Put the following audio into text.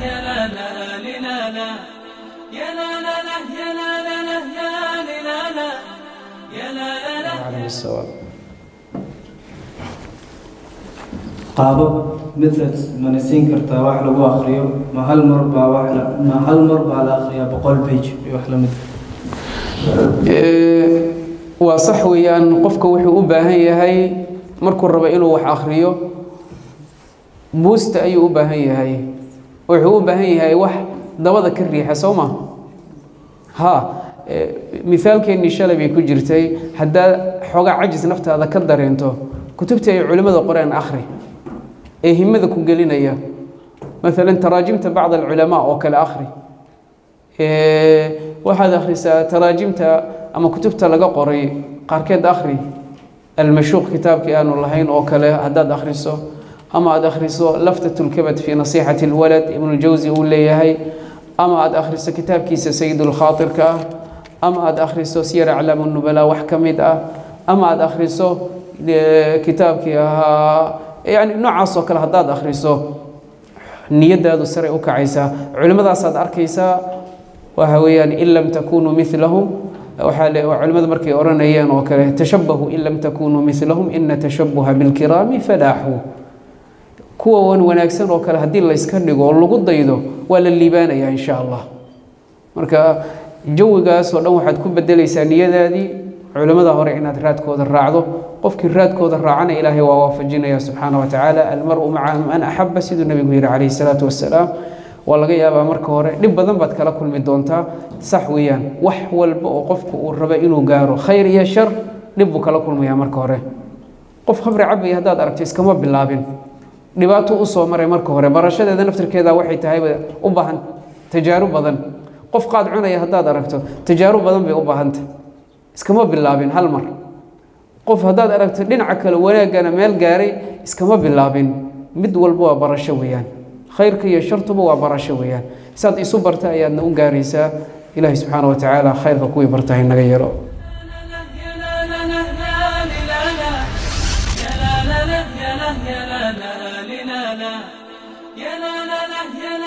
يا لا لا لا لا يا لا لا لا يا لا لا لا يا لا لا يا لا لا لا. أعلم بالصواب. Qaabab methods mana siin kartaa wax lagu akhriyo? Ma hal mar baa wax la ma hal mar baa la akhriyaa 100 page iyo wax la mid? Waa sax weeyaan. Qofka wuxuu u baahan yahay markuu rabo inuu wax akhriyo buusta ayuu u baahan yahay, wuxuu u baahan yahay wax dabada ka riixa, soo ma ha? Mithaalkeennii shalay bay ku jirtay. Haddaad xoogaa cajis naftaada ka dareento, kutubtii ay culimmada qoreen akhri ee himada ku gelinaya, maalan taraajimta bacd alculamaa oo kale akhri. Waxaad akhrisaa taraajimta ama kutubta laga qoray qaarkeed akhri, Almashuuq kitaabkii aanu lahayn oo kale haddaad akhriso, ama aad akhriso Laftat lkabad fi nasixati alwalad Ibnuljawsi uu leeyahay, ama aad akhriso kitaabkiisa Sayidulkhaatirka ah, ama aad akhriso Siyar Aclaam Nubala wax ka mid ah, ama aad akhriso kitaabkii ahaa, yani noocaas oo kale haddaad akhriso, niyadaadu saray u kacaysaa, culimmadaasaad arkaysaa. Waxa weeyaan in lam takunuu milahum, waxaa culimmada markay odhanayeen oo kale, tashabahu in lam takunuu milahum, ina tashabuha bilkiraami falaaxu. Kuwa wan wanaagsan oo kale haddii layska dhigo oo lagu daydo, waa la liibaanaya insha Allah. Marka jawigaas oo dhan waxaad ku bedelaysaa niyadaadii culimmada hore inaad raadkooda raacdo. Qofkii raadkooda raacana Ilaahay waa waafajinaya subxaana wa tacaala. Almaru maca man axaba, siduu nabigu yihi calayhi salaatu wasalaam. Waa laga yaabaa marka hore dhib badan baad kala kulmi doontaa, sax weeyaan. Wax walba oo qofku uu rabo inuu gaaro, khayr iyo shar, dhib buu kala kulmayaa marka hore. Qof khamri cabaya haddaad aragto, iskama bilaabin, dhibaato u soo maray marka hore. Barashadeeda naftirkeeda waxay tahayba u baahan tajaarub badan. Qof qaad cunaya haddaad aragto, tajaarub badan bay u baahantah, iskama bilaabin hal mar. Qof haddaad aragto dhinaca kale wanaaggana meel gaaray, iskama bilaabin. Mid walba waa barasho weeyaan, khayrka iyo shartuba waa barasho weeyaan. Saad isu barta ayaadna u gaaraysaa. Ilaahay subxaana wa tacaala khayrka kuwii barta haynaga yeelo. يا لا لا لا يا لا لا لا يا لا لا لا يا لا لا لا يا لا لا يا لا.